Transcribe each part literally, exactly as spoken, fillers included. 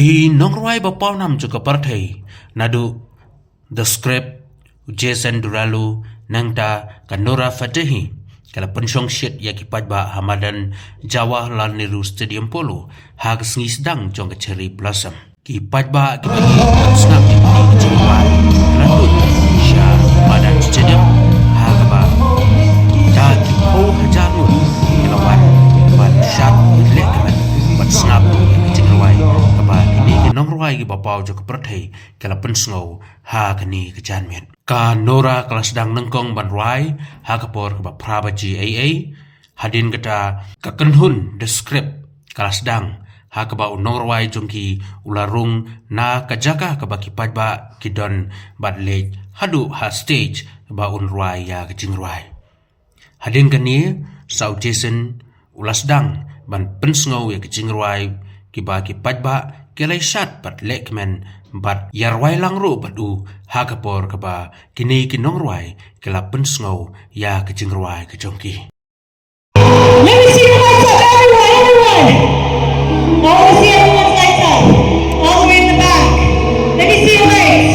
Ki nongrwai ba pawnam jong ka pyrthei, naduh The Script, u Jason Derulo, nangta ka Nora Fatehi, ka la pynshong shit ïa ki paidbah ha madan Jawaharlal Nehru Stadium Polo ha ka sngi sdang jong ka Cherry Blossom. Ki paidbah kiba ki sngap ïa kine ki jingrwai, ka la tuid sha madan stadium ha kaba da ki phew hajar ngut ki la wan ban shad lehkmen ban sngap ïa ki jingrwai kaba kine ki nongrwai kiba paw jong ka pyrthei ki la pynsngew ha kane ka janmiet. Ka Nora ka la sdang nyngkong ban rwai ha ka por kaba phra baje eiei. Hadien kata, ka kynhun The Script ka la sdang ha kaba u nongrwai jong ki u la rung na ka jaka kaba ki paidbah ki don bad leit haduh ha stage ba un rwai ïa ka jingrwai. Hadien kane, sa u Jason u la sdang ban pynsngew ïa ka jingrwai kiba ki paidbah ki la ïa shad bad lehkmen bad ïa rwai lang ruh bad u ha ka por kaba kine ki nongrwai ki la pynsngew ïa ka jingrwai ka jong ki. Let me see your lights up, everyone, everyone. I want to see everyone's lights up, all the way in the back. Let me see your lights.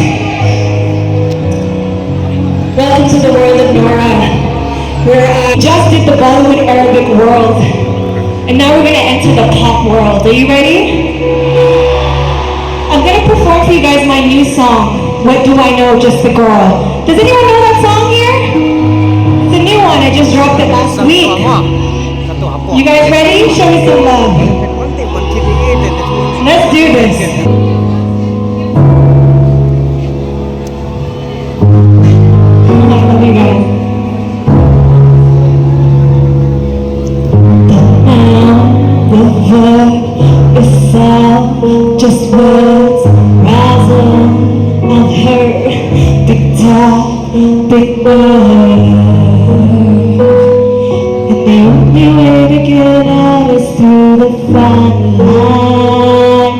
Welcome to the world of Nora. We're uh, just did the Bollywood Arabic world, and now we're gonna enter the pop world. Are you ready? I'm gonna perform for you guys my new song, What Do I Know, Just the Girl. Does anyone know that song here? It's a new one, I just dropped it last week. You guys ready? Show me some love. Let's do this. I love you guys. The noun, the verb, it's all just words. Razzle, I've heard. Big talk, big words. And the only way to get out is through the fine line.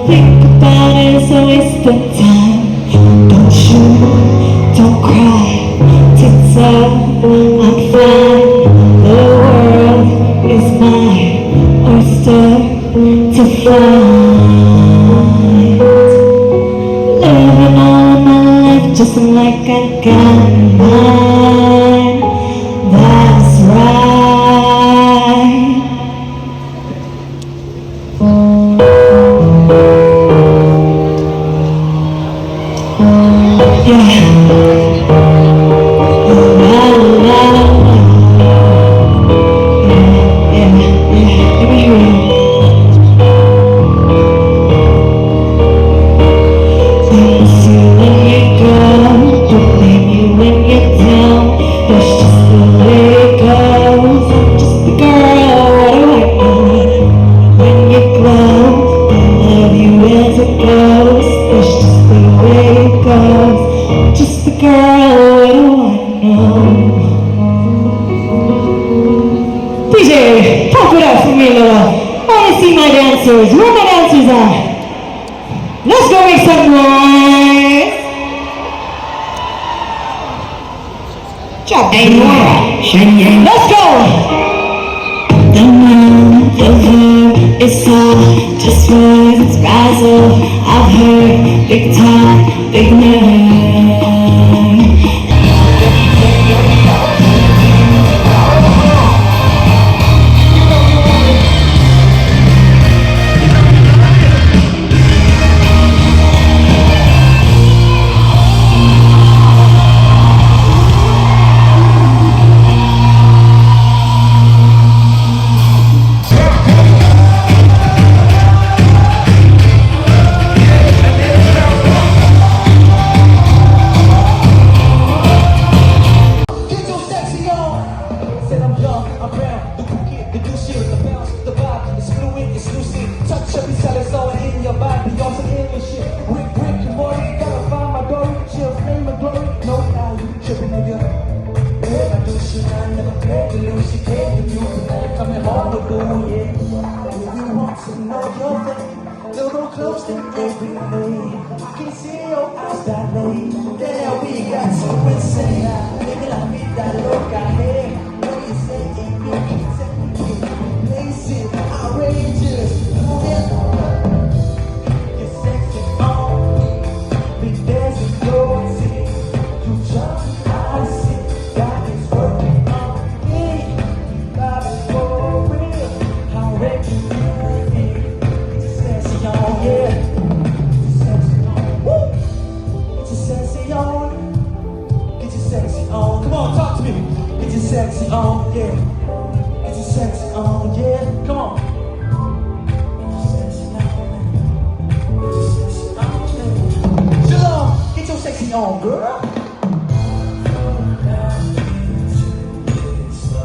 Think about it, it's a waste of time. Don't you, don't cry. Tits up, I'm fine. The world is my oyster to find. Living all my life just like I got mine. That's right. Yeah. Yeah, yeah, yeah. Let me hear you. I miss you when you're gone, but blame you when you're down. That's just the way it goes. I'm just a girl, what do I know? When you glow, I love you as a ghost. That's just the way it goes. Just the girl, what do I know? D J, pump it up for me a little. I wanna see my dancers. Where my dancers at? Let's go make some noise. Drop the Let's go. The noun, the verb, it's all just words. Razzle, I've heard. Big talk, big name. Get your sexy on. Said I'm young, I'm brown, the cool kid, the new shit, the bounce, the vibe is fluid, it's lucid. Touch every cell, it's all in your body, y'all some alien shit. Rick, Rick, and Morty, gotta find my Dory, chills, name and glory. No, now you tripping, nigga. Hey, my douche, I never played the Lucy, played the music, coming home with boo, yeah. If you want to know your thing, don't go close to everything. I can see your eyes dilate. There we got so insane. Baby, la vida loca, hey. What you say? If you can take me, place it outrageous. Move it. Sexy on, yeah. Get your sexy on, yeah. Come on. Get your sexy on, man. Get your sexy on, man. Shalom, get your sexy on, girl.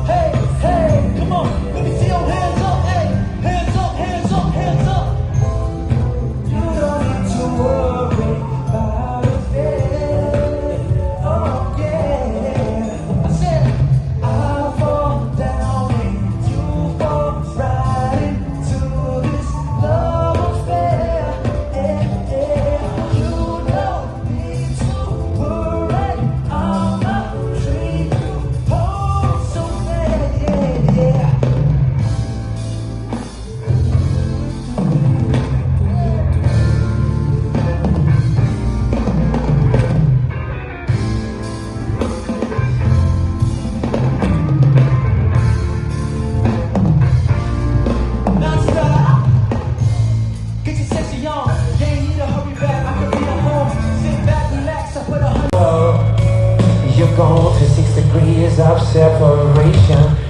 Hey, hey, come on. Let me see your hands up, hey. Hands up, hands up, hands up. You don't need to worry about a thing. Oh, yeah. I said, I fall down and you fall right into this love affair. Yeah, yeah. You don't need to worry. I'ma treat you oh so bad. Yeah, yeah. Get your sexy on. You ain't need to hurry back. I could be at home. Sit back, relax. I put a hundred. You're going through six degrees of separation.